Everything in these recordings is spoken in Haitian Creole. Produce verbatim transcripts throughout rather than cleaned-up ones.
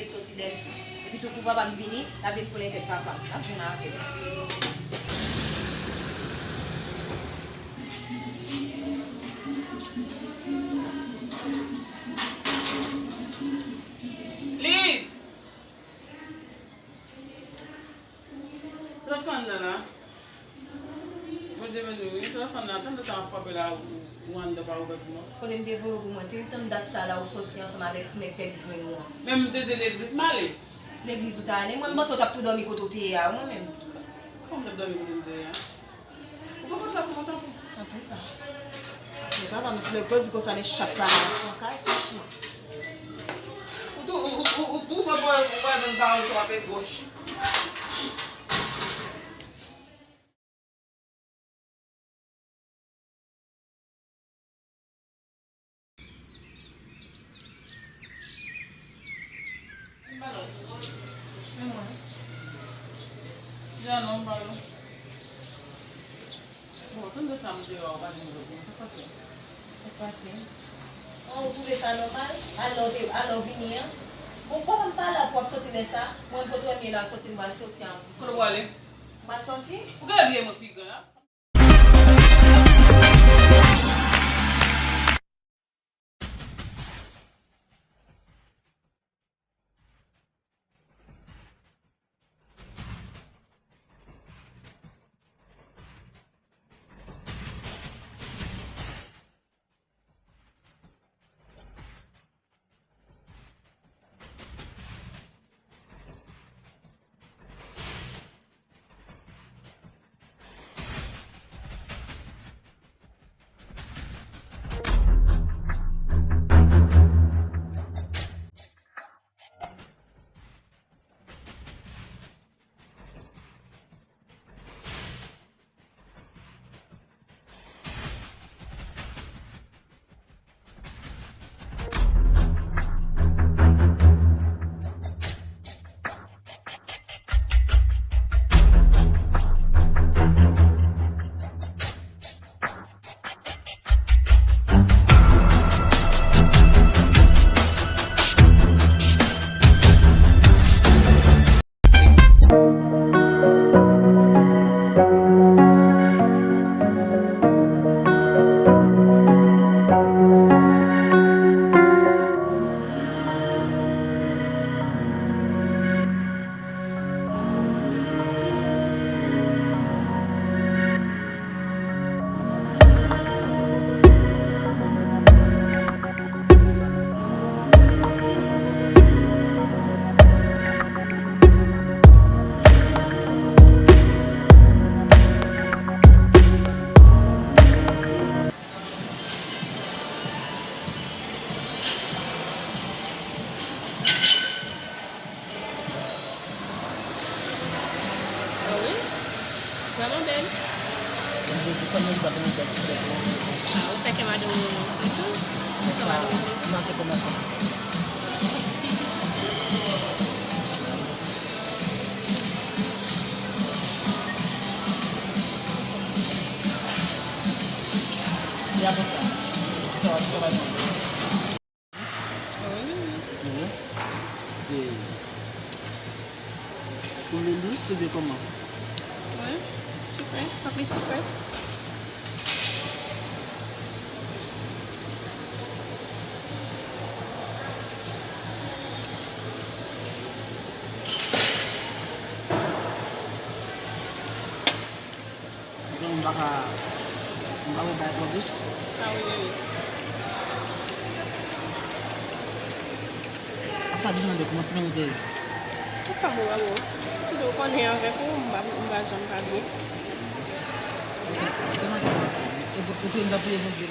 Soti Dèlfi. Epi tou kou papa m vini, l ap vin kole tèt papa m. L ap jwenn avè l. Liz! Telefòn nan la. Bondye beni w wi. Telefòn nan, tande sa ap frape la, ou, ou anndan pa ouvè pou mwen. Kote m te voye w pou mwen, te tann dat sa la ou soti ansanm avèk ti nèg tèt grenn ou an. Men m te di legliz m ale. Legliz ou t ale? Mwen m panse w t ap tou dòmi kote w te ye a, mwen menm. Kòman m t ap dòmi kote m te ye a? Ou pa konn la pou mwen tanpri. Antouka. Men papa m, lè w di konsa, men chat pa nan kay, franchman. Ou tou, ou, ou, ou, ou tou fò pou, pou, pou, pou, pa ou sou apèl gòch. Jan non, m pa non. Bon, tande sa m te wè w pa janm reponn. Sa k pase? Sa k pase? Oh, ou twouve sa nòmal? Alò w te, alò w vini an? Bon, papa m pa la pou w ap soti lè sa. Mwen, m pote w ye la, soti, m pral soti an ti. Kote w prale? M pral soti. Ou gen vye mwen pi gran la. Ah wi? Vrèman bèl. Mwen di sa, mwen pa tande bèl ti bèl. Ah, ou fè kè madanm ou kontan? Sa, sa se kòmantè. E apre sa, sa w ap travay nan. Wi. Wi. E, ou vle dous oubyen kòman? Wi, sikre, sa plis sikre. Donk, m pa ka, m pa wè bagay twò dous. Ah wi, wi, wi. Ap sa di nan de kòmanse nan de. Ou pa bon, pa bon. Sitou ou konnen avèk ou, m pa, m pa janm pa byen. Ou te, ou te manke m anpil. E pou, e pou m ta priye Bondye.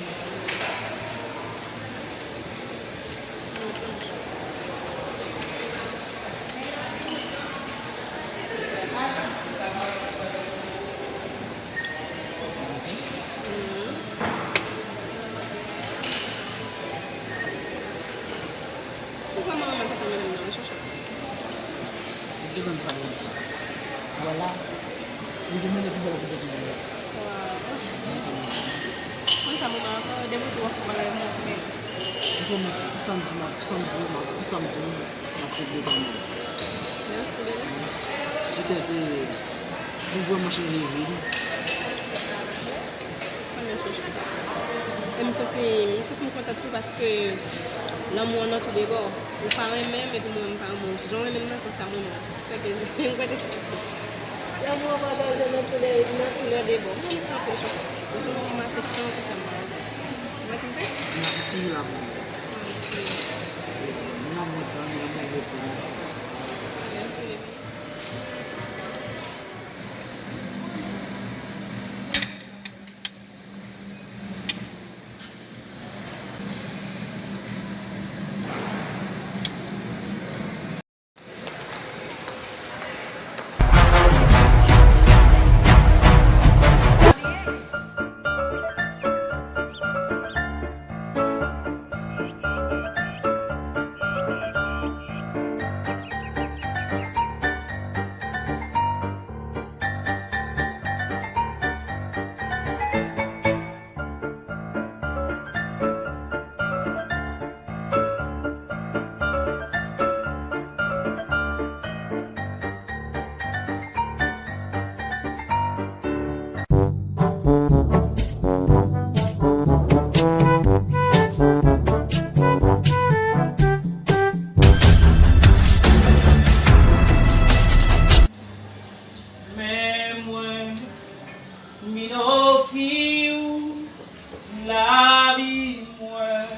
Poukwa manman pa ta mennen m nan chòchòt? Ou te konn sa, wi. Vwala. Ou te mande pou bèl kote sou mwen. Waw. Mwen sa mwen ankò, depi w di w ap fè bagay, mwen fè. Mwen pwomèt, tout sa m di, m ap, tout sa m di, m ap, tout sa m di, m ap regle pa mwen. Mèsi, bebe. Petèt, eh, nou vrèman chanje vi nou. Mwen menm chanje. E m santi, m santi m kontan tou paske lanmou an nan tou de bò. Ou pa renmen m, epi mwen, m pa renmen w. Jan w renmen m nan, konsa mwen menm. Fè ke m kwè te lanmou an pataje nan tou lè, nan tou lè de bò. Mwen, m santi l konsa. Ou jwenn yon afeksyon, konsa m pa renmen. Ou wè sa m fè? Mwen anpil la pou ou. Mwen anpil. Ni lanmou tan, ni lanmou tan. Mèsi, bebe. Men mwen, m vin ofri w lavi mwen,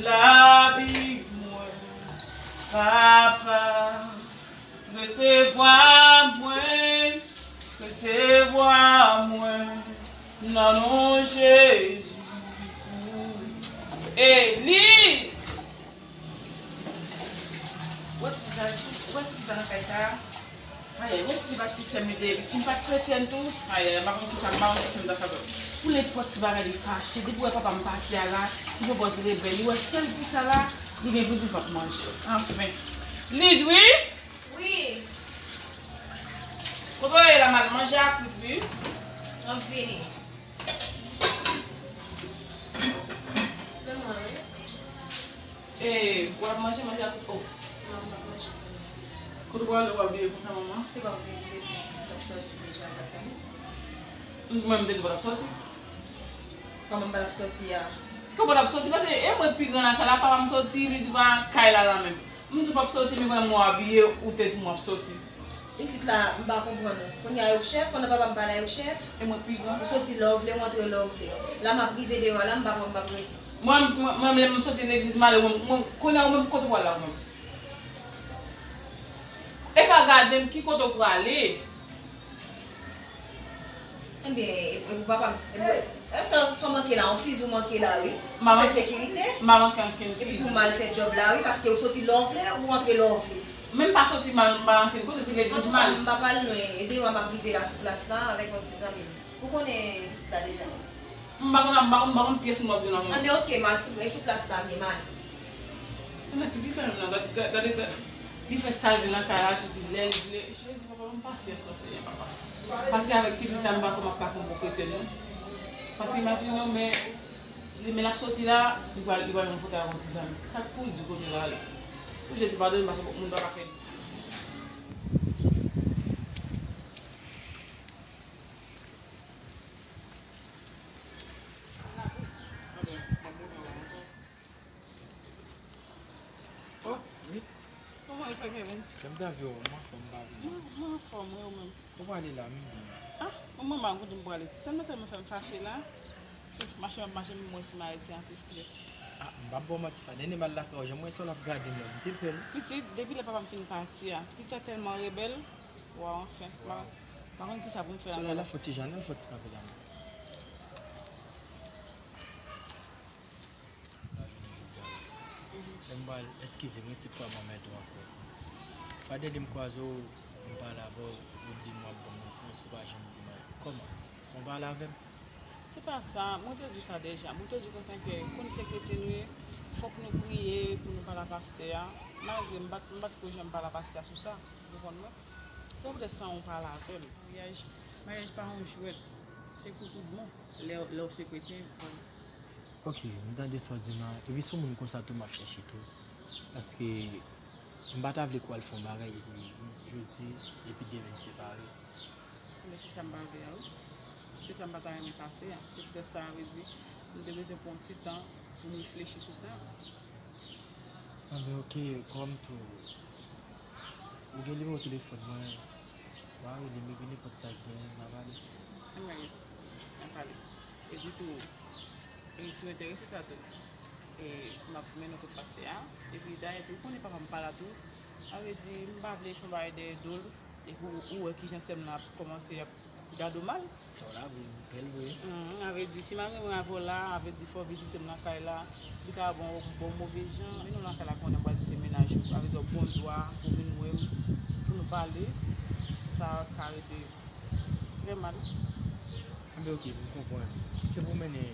lavi mwen, Papa. Resevwa mwen, resevwa mwen, nan non Jezi. Egliz! Ou wè ti fi sa, ou wè ti fi sa nan kay sa a? Ayayay, ou wè ti fi batis sè m li te ye, si m pa t kretyèn tou, ayayay, m pa konn kisa, m pa konn kisa m ta fè avè l. Pou nenpòt ti bagay li fache, depi w wè papa m pati a la, li pwopòz rebèl, li wè sèl kou sa la, li gen pou di l p ap manje. Anfen. Liz, wi? Wi. Kote w ye la, mal manje a kwit, wi. M ap vini. Men mwen, wi. E, w ap manje, manje a kwit, o. Non, m p ap manje kounye a. Kote w prale, w abiye konsa, manman? Se pa pou te kite m ap sòti deja, m pa t ka vini. Mwen, m te di w pa t ap sòti. Kòman m pa t ap sòti a? Kòman w p ap sòti? Paske e mwen k pi gran lakay la, papa m sòti, li di pa kay la la menm. M di w p ap sòti, men kounye a m wè w abiye, ou te di m w ap sòti. Isit la, m pa konprann ou. Kounye a yo chèf, pandan papa m pa la yo chèf. E mwen k pi gran. Ou sòti lè w vle, ou antre lè w vle. La m ap rive deyò a la, m pa kwè m p ap rete. Mwen, mwen, mwen, lè m sòti legliz m ale, mwen, mwen, kounye a ou menm, kote w pral la ou menm? E pa gade m, ki kote w prale? Ebyen, e, e pou papa m, e, e, sa, sa w manke la, yon fizi w manke la, wi. M pa manke, fè sekirite. M pa manke ankenn fizi. Epi tou m al fè djòb la, wi, paske ou soti lè w vle, ou antre lè w vle. Men m pa soti, m pa, m pa ankenn kote, se legliz m ale. M pa pral lwen, e deyò a m ap rive la sou plas la avèk yon ti zanmi m. Ou konnen pitit la deja. M pa konn, m pa konn, m pa konn pyès moun w ap di nan non. Anben, oke, m al sou, e sou plas la m ye, m ale. Anben, ti fi sa menm nan, gade, gade, gade, gade, li fè sa l vle nan kay la, soti lè l vle. Jezi, papa, ban m pasyans non, Senyè, papa. Paske avèk ti fi sa, m pa kwè m ap pase yon bon kretyèn, non. Paske imajine w, men, li, men l ap soti la, li pral, li pral jwenn kote avèk yon ti zanmi. Sa k pou l di kote l ale? O Jezi, padone m, paske moun pa ka fè. Oh, wi. Kòman e fè, Kevin? Lè m ta vin wè w, m anfòm, m pa vin. Mwen, mwen anfòm, wi, ou menm? Ou prale la, m byen. Ah, mwen, mwen pa konn kote m prale. Sèlman tèlman fè m fache la. Mache m ap mache, m wè si m arete antre estrès. Ah, m p ap ba w manti, Fa. Dènye m al lakay ou, jan m wè sa w ap gade m la, m te pè, non. Pitit, depi lè papa m fin pati a, pitit sa tèlman rebèl. Waw, anfen. Waw. M pa konn kisa pou m fè ankò. Solèy la fè ti jan, non, fè ti kanpe la. Lè m pral, eskize m, wi, si fwa m anmède w ankò. Fadè de m kwaze w, m pale avè w, ou di m w ap ban m repons, ou pa janm di m anyen. Kòman? Se yon pale avè m? Se pa sa, mwen te di w sa deja. Mwen te di w konsa ke, kòm se kretyen nou ye, fòk nou priye pou nou pale a pastè a. Malgre m pa t, m pa t ko janm pale a pastè a sou sa, ou konprann mwen? Se poutèt sa w pale avè m. Maryaj, maryaj pa yon jwèt. Se pou tout bon. Lè, lè w se kretyen, ou konprann. Ok, m tande sa w di m la. Epi sou moun konsa tou m ap chèche tou. Paske m pa ta vle kou al fè yon bagay epi jodi, epi demen n separe. Men se sa m pa vle a wi. Se sa m pa ta renmen pase a. Se poutèt sa a vle di, m te bezwen pran yon ti tan pou m reflechi sou sa. Anben ok, kòm tou, ou gen nimewo telefòn mwen, w a rele m epi nenpòt sa k genyen, n a pale. Anben, n a pale. Epi tou, e si w enterese sa tou, e m ap mennen w kot pastè a. Epi dayè tou, ou konnen papa m pa la tou. Sa vle di, m pa vle fè yon bagay dèyè do l. Epi ou, ou wè kijan sè m nan ap kòmanse ap gade w mal. Sa w la vre, bèl vre. Hum, sa vle di, si mari mwen avè w la, sa vle di fò w vizite m nan kay la, li ka ba w bon move jan. Men nou nan kay la konnen m pral di se mennaj ou, sa vle di w bon dwa pou vin wè m, pou nou pale. Sa ka rete trè mal. Anben ok, m konprann. Si se pou mennen,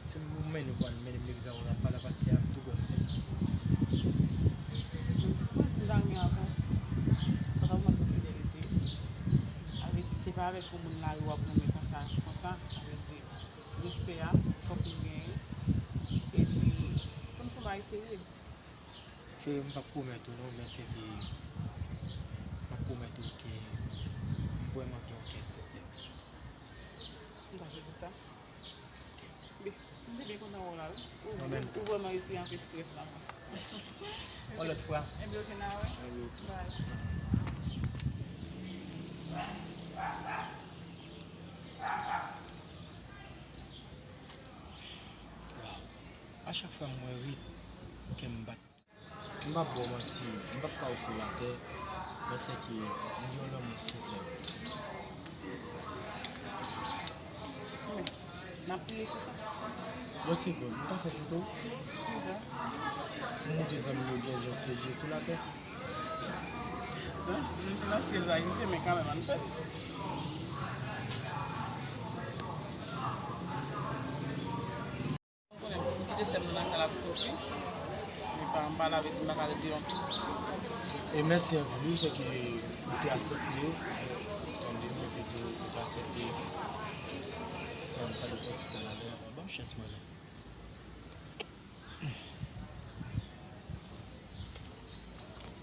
si se pou mennen pou al mennen m legliz avè w, n ap pale a pastè a, m tou prè pou fè sa. Mwen, si m ta renmen avè w, sa pa mande fidelite. Sa vle di, se pa avèk yon moun lari w ap renmen konsa, konsa. Sa vle di, respè a, fòk nou genyen. Epi, pou n fè yon bagay serye. Frè, m p ap pwomèt ou non, men se ke m ap pwomèt ou ke m vrèman gen yon kè sensè. M ta vle di sa. Ok. Bi, m te byen kontan wè w la wi. Ou, mwen menm tou, ou vrèman retire anpil estrès nan mwen. Mèsi. Yon lòt fwa. Ebyen ok, n a wè. Ebyen ok. Bye. Wow. A chak fwa m wè Rit, kè m bat. M p ap ba w manti, m p ap ka ofri w latè, men se ke m gen yon lanmou sensè pou ou. N ap priye sou sa. Bon, se bon, m ka fè foto? Kisa? M montre zanmi yo gen zanj ke Jezi sou latè. Zanj, Jezi nan syèl sa egziste, men kanmenm, ann fè l. Ou konnen, m kite sè m nan nan kay la pou kopi. Li pa, m pa lave, m pa ka rete yon. E mèsi anpil, wi, se ke ou te aksepte, tande m, epi tou ou te aksepte fè m pale yon ti tan avè w. Ban m chans mwen menm.